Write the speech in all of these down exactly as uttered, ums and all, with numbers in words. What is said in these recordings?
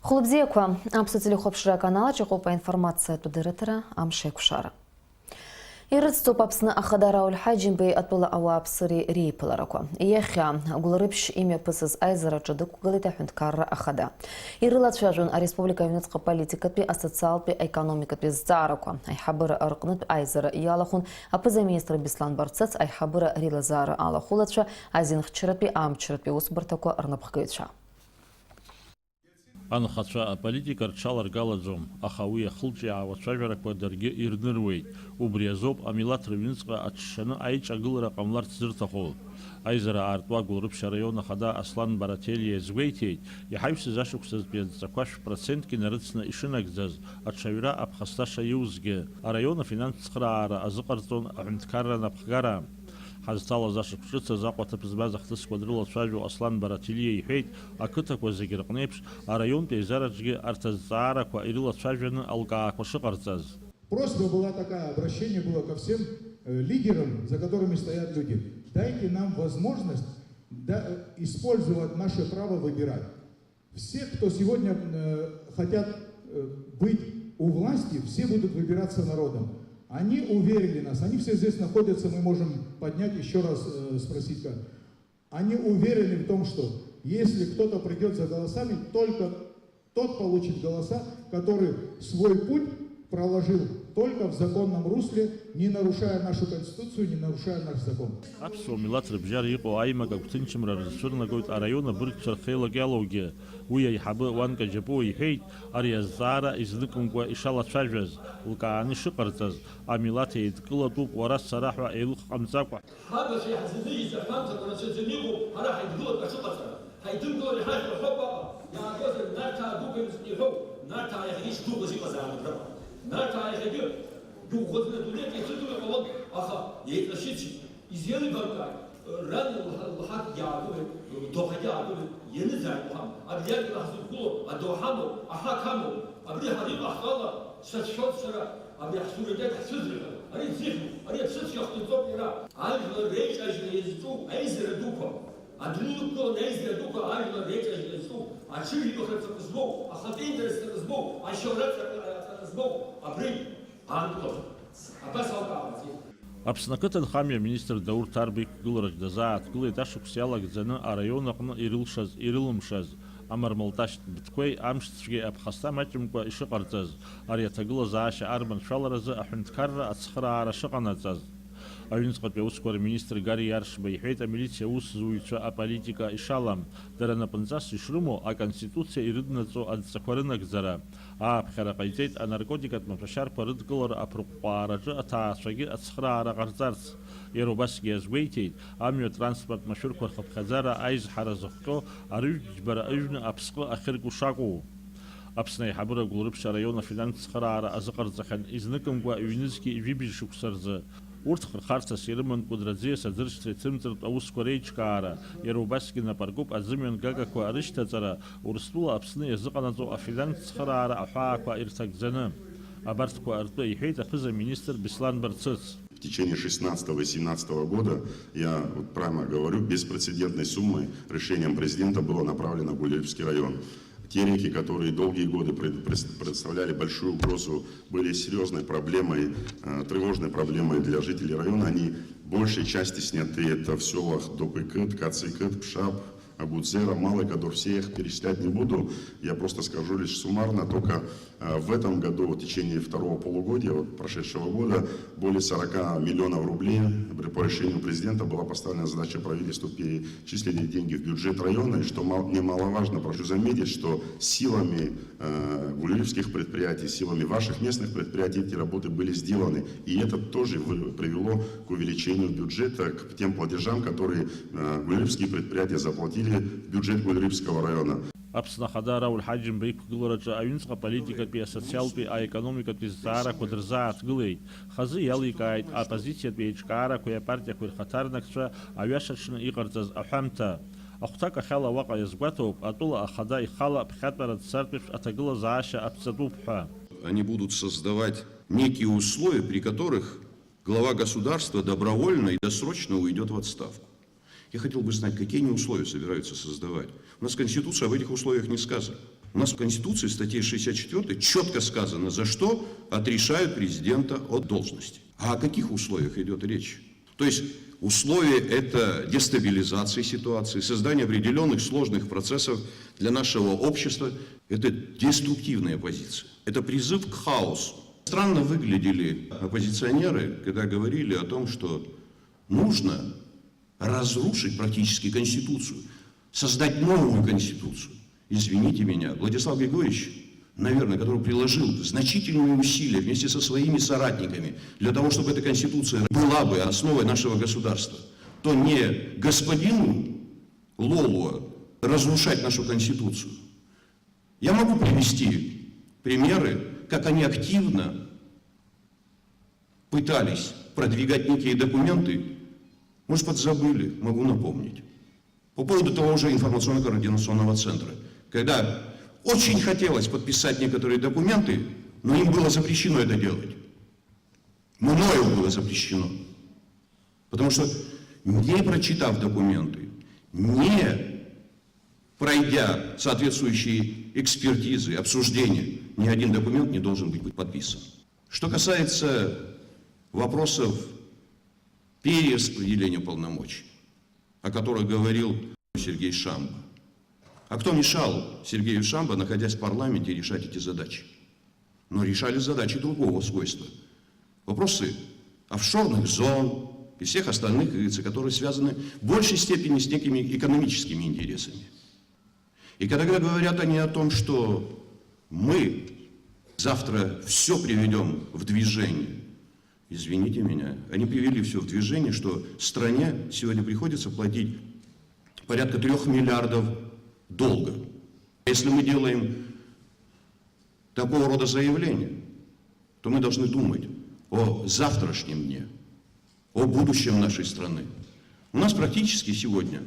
Хәлыбзиақәа, аԥсуа телехәаԥшра аканал аҿы иҟоуп аинформациатә дырраҭара Амш еиқәшара. Ирыцҵоуп Аԥсны Ахада Рауль Ҳаџьымбеи атәыла ауааԥсыреи реиԥыларақәа. Иахьа Гәылрыԥшь имҩаԥысыз аизараҿы дықәгылеит аҳәынҭқарра ахада. Ирылацәажәон ареспублика аҩныҵҟа политикатәи, асоциалтәи, аекономикатәи зҵаарақәа. Аиҳабыра рҟнытә аизара иалахәын аԥыза-министр Беслан Барцыц, аиҳабыра реилазаара алахәылацәа, азинхьчаратәи, амчратәи усбарҭақәа рнапхгаҩцәа. Анхацәа аполитика рҽаларгалаӡом, аха уи ахылҿиаауа ацәажәарақәа даргьы ирныруеит. Убри азоуп амилаҭ рыҩныҵҟа аччаны аиҿагылара ҟамларц зырҭаху. Аизара аартуа Гәылрыԥшь араион ахада Аслан Барателиа иазгәеиҭеит, иҳаҩсыз ашықәсазтәи адҵақәа шә-процентк инарыцны ишынагӡаз, аҽаҩра аԥхасҭа шаиузгьы. Араион афинанстә цхыраара азыҟарҵон аҳәынҭқарра анапхгара. Ҳазҭалаз ашықәс ҿыц азы Аҟәа аҭыԥ змаз ахҭысқәа дрылацәажәо Аслан Баратилиа иҳәеит, ақыҭақәа зегьы рҟны еиԥш, араионтә еизараҿгьы арҭ азҵаарақәа ирылацәажәаны алкаақәа шыҟарҵаз. Просьба была такая, обращение было ко всем, э, лидерам, за которыми стоят люди. Дайте нам возможность, да, э, использовать наше право выбирать. Все, кто сегодня, э, хотят, э, быть у власти, все будут выбираться народом. Они уверили нас, они все здесь находятся, мы можем поднять, еще раз, э, спросить, как. Они уверены в том, что если кто-то придёт за голосами, только тот получит голоса, который свой путь проложил только в законном русле, не нарушая нашу Конституцию, не нарушая наш закон. Аԥсуа милаҭ рыбжьара иҟоу аимак агәҭынчымра рызцәырнагоит араион абыргцәа рхеилак иалоугьы. Уи аиҳабы Уанка Џьапуа иҳәеит, ари азҵаара изныкымкәа ишалацәажәаз, лкааны ишыҟарҵаз, амилаҭ еидкылатәуп уара сара ҳәа еилых ҟамҵакәа. Ҳабацәа иаҳзынижьыз аҳәамҭақәа рацәаӡаны иҟоуп ҳара ҳаидгылатә аҽыҟаҵара. Ҳаидымгылар иҳахьуа ҳәоуп аҟа. Иаатәозар Нарҭаа дуқәа ирыцкны иҳәоуп, Нарҭаа иахьагьы ишдуқәаз иҟазаарын абраҟа. Нарҭаа иахьагьы дыӷәӷәаӡаны адунеи аҿы иҭыҵуа иҟалон, аха еиҵашьыцит. Изеилибамкааит, ран лҳа-, лҳақгьы аакылеит, лдоуҳагьы аакылеит, ианыӡааит уҳамоуп. Абри адгьыл ҳзықәгылоу адоуҳа амоуп, аҳақ амоуп. Абри ҳара иҟаҳҵо ала сацәшәоит сара, абри ҳсуверенитет ҳцәыӡыр ҳәа. Ари ӡыхьуп, ари аԥсыцәгьа хҭынҵоуп иара. Ажәлар реиҿажьра иазҿу аизара дуқәа, адунеи иқәгыланы аизара дуқәа ажәлар реиҿажьра иазҿу, аҽыжәлахырц акы змоу, ахатәы интерес акы змоу, ашьаура ҵакы, ҵакы змоу, абри аанкылахьеит. Абас ауп ҟаҳҵеит. Аԥсны ақыҭанхамҩа аминистр Даур Ҭарба иқәгылараҿ дазааҭгылеит ашықәс иалагӡаны араион аҟны ирылшаз, ирылымшаз, амармалташьтә быҭқәеи амшцәгьеи аԥхасҭа маҷымкәа ишыҟарҵаз, ари аҭагылазаашьа арманшәаларазы аҳәынҭқарра ацхыраара шыҟанаҵаз. Аҩныҵҟатәи аусқәа рминистр Гари Иаршба иҳәеит, амилициа аусзуҩцәа аполитика ишалам, дара напынҵас ишрымоу, Аконституциа ирыднаҵо адҵақәа рынагӡара. Ааԥхьара ҟаиҵеит анаркотикатә маҭәашьарқәа рыдкылара аԥырҟәҟәаараҿы аҭаацәагьы ацхыраара ҟарҵарц. Иара убасгьы иазгәеиҭеит, амҩа транспорт машәырқәа рхыԥхьаӡара аизҳара зыхҟьо арыжәтә џьбара ыжәны аԥсҟы ахьырку шакәу. Аԥсны аиҳабыра Гәылрыԥшь араион афинанстә цхыраара азыҟарҵахьан изныкымкәа ҩнызқьи жәибжь шықәса рзы. Урҭ хырхарҭас ирыман Кәыдры аӡиас аӡыршьҭра иҭымҵыртә аусқәа реиҿкаара, иара убасгьы нап аркуп аӡымҩан гагақәа рышьҭаҵара, Урыстәыла Аԥсны иазыҟанаҵо афинанстә цхыраара аҳәаақәа ирҭагӡаны. Абарҭқәа ртәы иҳәеит аԥыза-министр Беслан Барцыц. В течение шестнадцатого и семнадцатого года, я вот прямо говорю, беспрецедентной суммой решением президента было направлено в Гулрипский район. Те реки, которые долгие годы пред-, пред-, представляли большую угрозу, были серьёзной проблемой, э, тревожной проблемой для жителей района, они в большей части сняты. Это в сёлах Допыкыт, Кацыкыт, Пшап, Агудзера, Малый Кадур, все их перечислять не буду. Я просто скажу лишь суммарно, только, э, в этом году, в течение второго полугодия, вот, прошедшего года, более сорока миллионов рублей при-, по решению президента была поставлена задача правительству перечислить эти деньги в бюджет района. И что мал-, немаловажно, прошу заметить, что силами, э, гулрипских предприятий, силами ваших местных предприятий эти работы были сделаны. И это тоже вы-, привело к увеличению бюджета, к тем платежам, которые, э, гулрипские предприятия заплатили в бюджет Гулрипского района. Аԥсны Ахада Рауль Ҳаџьымба иқәгылараҿы аҩныҵҟа аполитикатәи, асоциалтәи, аекономикатәи зҵаарақәа дырзааҭгылеит. Хазы иаликааит аоппозициатәи аиҿкаарақәеи апартиақәеи рхаҭарнакцәа аҩашаҽны иҟарҵаз аҳәамҭа. Ахәҭакахьала уаҟа иазгәаҭоуп, атәыла ахада ихала ԥхьатәара дцартә еиԥш аҭагылазаашьа аԥҵатәуп ҳәа. Они будут создавать некие условия, при которых глава государства добровольно и досрочно уйдёт в отставку. Я хотел бы знать, какие они условия собираются создавать. У нас Конституция об этих условиях не сказана. У нас в Конституции, в статье шестьдесят четвёртой, четко сказано, за что отрешают президента от должности. А о каких условиях идёт речь? То есть условия — это дестабилизация ситуации, создание определённых сложных процессов для нашего общества. Это деструктивная позиция. Это призыв к хаосу. Странно выглядели оппозиционеры, когда говорили о том, что нужно разрушить практически Конституцию, создать новую Конституцию. Извините меня, Владислав Григорьевич, наверное, который приложил значительные усилия вместе со своими соратниками для того, чтобы эта Конституция была бы основой нашего государства, то не господину Лолуа разрушать нашу Конституцию. Я могу привести примеры, как они активно пытались продвигать некие документы, может, подзабыли, могу напомнить. По поводу того же информационно-координационного центра. Когда очень хотелось подписать некоторые документы, но им было запрещено это делать. Мною было запрещено. Потому что, не прочитав документы, не пройдя соответствующие экспертизы, обсуждения, ни один документ не должен быть подписан. Что касается вопросов перераспределения полномочий, о которых говорил Сергей Шамба. А кто мешал Сергею Шамба, находясь в парламенте, решать эти задачи? Но решали задачи другого свойства. Вопросы офшорных зон и всех остальных, как говорится, которые связаны в большей степени с некими экономическими интересами. И когда говорят они о том, что мы завтра всё приведём в движение, извините меня, они привели всё в движение, что стране сегодня приходится платить порядка трёх миллиардов долга. Если мы делаем такого рода заявления, то мы должны думать о завтрашнем дне, о будущем нашей страны. У нас практически сегодня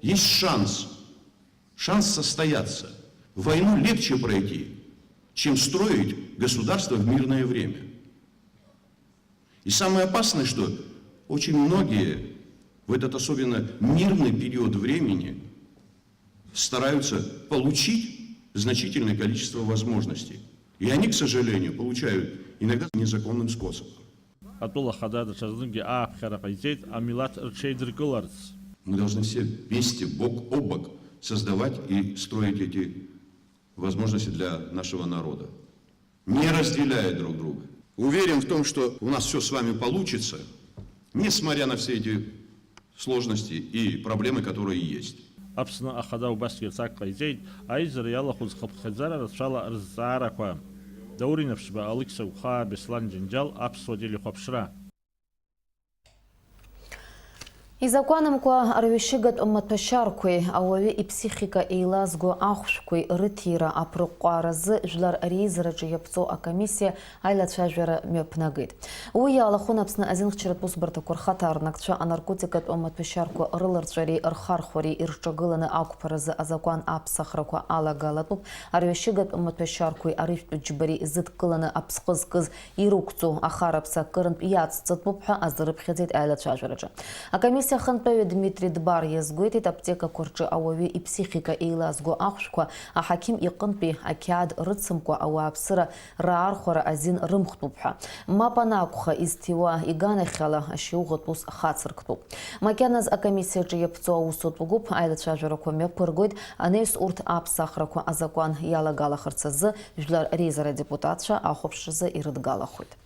есть шанс, шанс состояться. Войну легче пройти, чем строить государство в мирное время. И самое опасное, что очень многие в этот особенно мирный период времени стараются получить значительное количество возможностей. И они, к сожалению, получают иногда незаконным способом. Атәыла ахада даҽазныкгьы ааԥхьара ҟаиҵеит амилаҭ рҽеидыркыларц. Мы должны все вместе, бок о бок, создавать и строить эти возможности для нашего народа, не разделяя друг друга. Уверен в том, что у нас всё с вами получится, несмотря на все эти сложности и проблемы, которые есть. Аԥсны ахада убасгьы аҭак ҟаиҵеит, аизара иалахәыз хыԥхьаӡара рацәала рызҵаарақәа. Даур Инаԥшьба, Алықьса Гәхаа, Беслан Џьынџьал, Аԥсуа телехәаԥшра. Изакәанымкәа рҩышьыгатә маҭәашьарқәеи ауаҩы иԥсихика еилазго ахәшәқәеи рыҭира аԥырҟәҟәааразы жәлар реизараҿы иаԥҵоу акомиссиа аилацәажәара мҩаԥнагеит. Уи иалахәын Аԥсны азинхьчаратә усбарҭақәа рхаҭарнакцәа анаркотикатә маҭәашьарқәа рыларҵәареи рхархәареи ирҿагыланы ақәԥаразы азакәан аԥсахрақәа алагалатәуп, арҩашьыгатә маҭәашьарқәеи арыжәтә џьбареи зыдкыланы аԥсҟы зкыз ирықәҵоу ахараԥса акырынтә иацҵатәуп ҳәа азы рыԥхьаӡеит аилацәажәараҿы. Акомиссиа ахантәаҩы Дмитри Дбар иазгәеиҭеит, аԥҭекақәа рҿы ауаҩы иԥсихика еилазго ахәшәқәа аҳақьым иҟынтәи ақьаад рыцымкәа ауааԥсыра раархәара азин рымхтәуп ҳәа. Мап анакәха, изҭиуа иганахьала ашьауӷатә ус хацырктәуп. Макьаназ акомиссиаҿы иаԥҵоу аусутә гәыԥ аилацәажәарақәа мҩаԥыргоит, анаҩс урҭ аԥсахрақәа азакәан иалагалахарц азы Жәлар реизара адепутатцәа ахәаԥшразы ирыдгалахоит.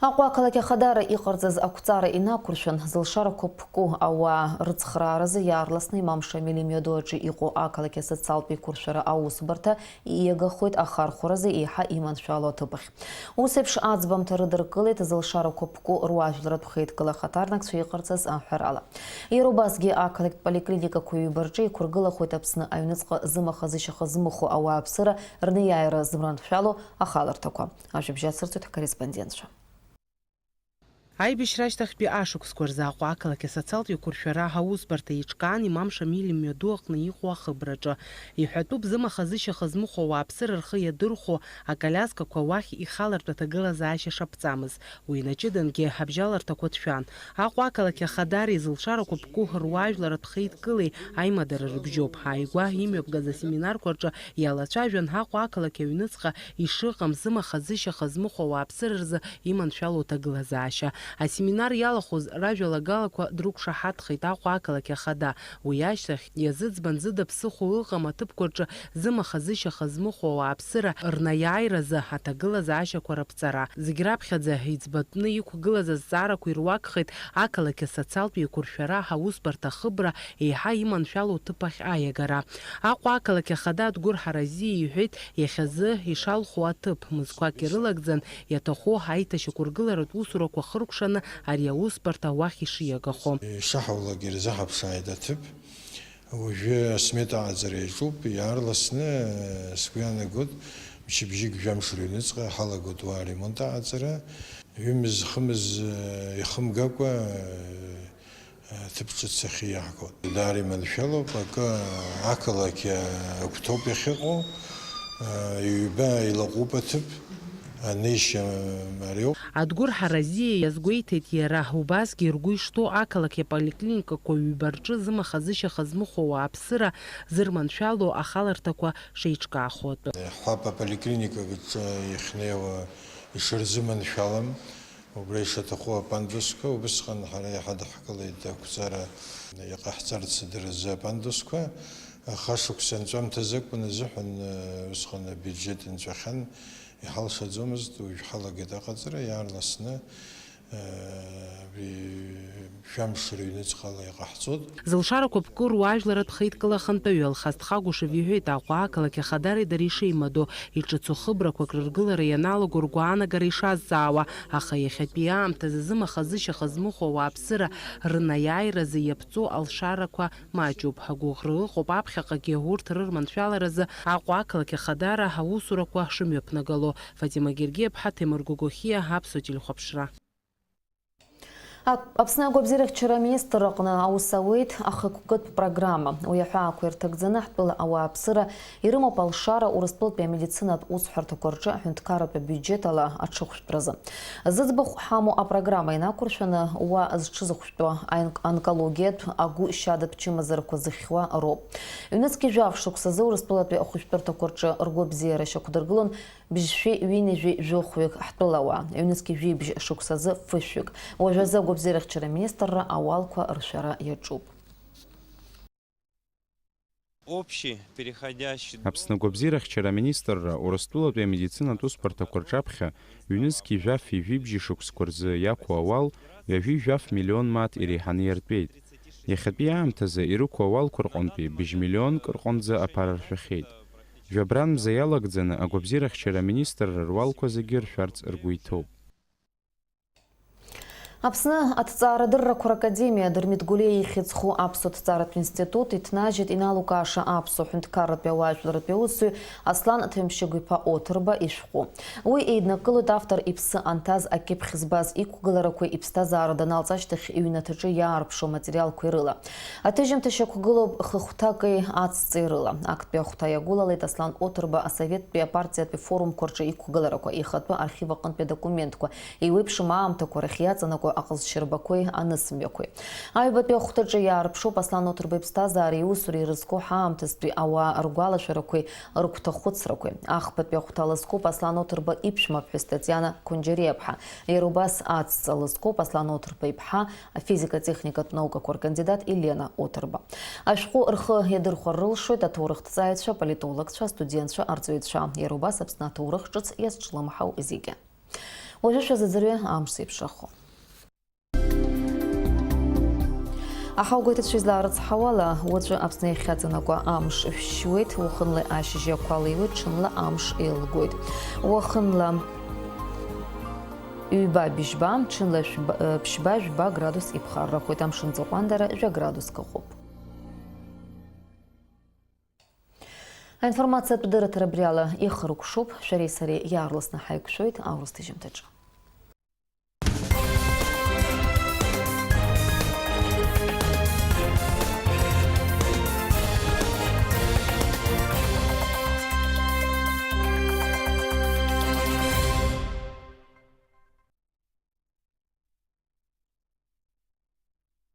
Аҟәа ақалақь ахадара иҟарҵаз ақәҵара инақәыршәан, зылшарақәа ԥку ауаа рыцхрааразы иаарласны Имам Шамил имҩаду аҿы иҟоу ақалақь асоциалтә еиқәыршәара аусбарҭа ииагахоит ахархәаразы еиҳа иманшәало аҭыԥахь. Ус еиԥш аӡбамҭа рыдыркылеит зылшарақәа ԥку руаажәларратә хеидкыла ахаҭарнакцәа иҟарҵаз аҳәарала. Иара убасгьы ақалақьтә поликлиникақәа ҩба рҿы иқәыргылахоит Аԥсны аҩныҵҟа зымаха-зышьаха змыхәо ауааԥсыра рнеиааира зманшәало ахаларҭақәа. Ажәабжь ацырҵоит ҳкорреспондентцәа. Аибашьра ашьҭахьтәи ашықәсқәа рзы Аҟәа ақалақь асоциалтә еиқәыршәара аусбарҭа еиҿкаан имам Шамиль имҩаду аҟны иҟоу ахыбраҿы. Иҳәатәуп, зымаха-зышьаха змыхәо ауааԥсыра рхы иадырхәо аколиаскақәа уахь ихалартә аҭагылазаашьа шаԥҵамыз. Уи инаҷыдангьы абжьаларҭақәа ҭшәан. Аҟәа ақалақь ахадара изылшарақәа ԥку руаажәларатә хеидкылеи аимадара рыбжьоуп. Ааигәа имҩаԥгаз асеминарқәа рҿы иалацәажәон Аҟәа ақалақь аҩныҵҟа ишыҟам, зымаха-зышьаха змыхәо ауааԥсыра рзы иманшәалоу ҭагылазаашьа. Асеминар иалахәыз ражәалагалақәа дрықәшаҳаҭхеит Аҟәа ақалақь ахада. Уи ашьҭахь иазыӡбан зыда ԥсыхәа ыҟам аҭыԥқәа рҿы зымаха-зышьаха змыхәо ауааԥсыра рнаиааиразы аҭагылазаашьақәа раԥҵара. Зегь раԥхьаӡа иӡбатәны иқәгылаз азҵаарақәа ируакхеит ақалақь асоциалтә еиқәыршәара аусбарҭа ахыбра еиҳа иманшәалоу ҭыԥ ахь аиагара. Аҟәа ақалақь ахада Адгәыр Ҳаразиа иҳәеит, иахьазы ишалху аҭыԥ мызқәак ирылагӡан, иаҭаху аиҭашьақәыргыларатә усурақәа хыркәшаны ари аусбарҭа уахь ишиагахо. Ишаҳаулак ирзаҳаԥшааит аҭыԥ. Уажәы асмета аҟаҵара иаҿуп, иаарласны, сгәы иаанагоит, мчыбжьык жәамш рыҩныҵҟа ҳалагоит уа аремонт аҟаҵара. Ҩымыз-хымыз, ихымгакәа, ҭыԥ ҿыц ахьы иаҳгоит. Даара иманшәалоуп, акы ақалақь агәҭоуп иахьыҟоу, ҩба илаҟәуп аҭыԥ, анеишьа мариоуп. Адгәыр Ҳаразиа иазгәеиҭеит иара, убасгьы ргәы ишҭоу ақалақь аполиклиникақәа ҩба рҿы зымаха-зышьаха змыхәо ауааԥсыра зырманшәало ахаларҭақәа шеиҿкаахо атәы. Иаҳҳәап, аполиклиникаҿы иахьнеиуа ишырзыманшәалам, убра ишаҭаху апандусқәа, убысҟан ҳара иҳадаҳкылеит ақәҵара иҟаҳҵарц дырзы апандусқәа. Аха шықәса анҵәамҭазы акәын азыҳәан, усҟан абиуџьет нҵәахьан, иҳалшаӡомызт, уажә ҳалагеит аҟаҵара, иаарласны, абри жәамш рыҩныҵҟала иҟаҳҵоит. Зылшарақәа ԥку руаажәларатә хеидкыла ахантәаҩы Алхас Тхагәышев иҳәеит, Аҟәа ақалақь ахадареи дареи шеимадоу, иҿыцу хыбрақәак рыргылара ианалаго ргәаанагара ишазҵаауа, аха иахьатәи аамҭазы зымаха-зышьаха змыхәо ауааԥсыра рнаиааиразы иаԥҵоу алшарақәа маҷуп. Агәыӷра ыҟоуп аԥхьаҟагьы урҭ рырманшәаларазы Аҟәа ақалақь ахадара аусурақәа шымҩаԥнагало. Фатима Гергиаԥҳа, Ҭемыр Гогохиа, Аԥсуа телехәаԥшра. Ак-, Аԥсны агәабзиарахьчара аминистрра аҟны аус ауеит ахықәкытә программа. Уи аҳәаақәа ирҭагӡаны ҳтәыла ауааԥсыра ирымоуп алшара Урыстәылатәи амедицинатә усҳәарҭақәа рҿы аҳәынҭқарратә абиуџьет ала аҽыхәшәтәразы. Зыӡбахә ҳамоу апрограмма инақәыршәаны уа зҽызыхәшәтәу аинк-, онкологиатә, агәы шьадатә чымазарақәа зыхьуа роуп. Ҩнызқьи жәаф шықәсазы Урыстәылатәи ахәышәтәырҭақәа рҿы ргәабзиара шьақәдыргылон бжьшәи ҩынҩажәи жәохәҩык ҳтәылауаа, ҩнызқьи жәибжь шықәсазы фышәҩык. Уажәазы агәабзиарахьчара аминистрра ауалқәа ршәара иаҿуп. Общий, переходящий. Аԥсны агәабзиарахьчара аминистрра Урыстәылатәи амедицинатә усбарҭақәа рҿаԥхьа ҩнызқьи жәафи жәибжьи шықәсқәа рзы иақәу ауал ҩажәи жәаф миллион мааҭ иреиҳаны иартәеит. Иахьатәи аамҭазы ирықәу ауалқәа рҟынтәи быжь миллионк рҟынӡа аԥара ршәахьеит. Жәабран мза иалагӡаны агәабзиарахьчара аминистрра руалқәа зегьы ршәарц ргәы иҭоуп. Аԥсны аҭҵаарадыррақәа ракадемиа Дырмит Гәлиа ихьӡ зху аԥсуа ҭҵааратә институт иҭнажьит иналукааша аԥсуа ҳәынҭқарратәи ауаажәларратәи аусзуҩ Аслан Ҭемшьыгә-иԥа Оҭырба ишәҟәы. Уи еиднакылоит автор иԥсы анҭаз акьыԥхь збаз иқәгыларақәеи иԥсҭазаара даналҵ ашьҭахь иҩнаҭаҿы иаарԥшу аматериалқәеи рыла. Аҭыжьымҭа шьақәгылоуп хыхәҭаки ацҵеи рыла. Актәи ахәҭа иагәылалеит Аслан Оҭырба асоветтәи апартиатәи форумқәа рҿы иқәгыларақәа, ихатәы архив аҟынтәи адокументқәа, еиуеиԥшым аамҭақәа рахь иаҵанакуа аҟазшьарбақәеи анысмҩақәеи. Аҩбатәи ахәҭаҿы иаарԥшуп Аслан Оҭырба иԥсҭазаареи иусуреи ирызку ҳаамҭазтәи ауаа ргәалашәарақәеи рыгәҭахәыцрақәеи. Ахԥатәи ахәҭа лызкуп Аслан Оҭырба иԥшәмаԥҳәыс Татиана Кәынџьариаԥҳа. Иара убас аҵҵа лызкуп Аслан Оҭырба иԥҳа, афизика-техникатә наукақәа ркандидат Елена Оҭырба. Ашәҟәы рхы иадырхәар рылшоит аҭоурыхҭҵааҩцәа, аполитологцәа, астудентцәа, арҵаҩцәа, иара убас Аԥсны аҭоурых ҿыц иазҿлымҳау зегьы. Уажәы шәазыӡырҩы амш зеиԥшрахо. Аҳауагәеиҭацәа излаарыцҳауала, уаҵәы Аԥсны иахьаҵанакуа амш шәшьуеит, уахынла ашьыжь ақәа леиуеит, ҽынла амш еилгоит. Уахынла ҩба-быжьба, ҽынла шәба-, ԥшьба-жәба градус иԥхаррахоит, амшын ӡаҟәандара жәа градуск ыҟоуп. Аинформациатә дырраҭара абри ала ихыркәшоуп, шәареи сареи иаарласны ҳаиқәшәоит аурыс ҭыжьымҭаҿы.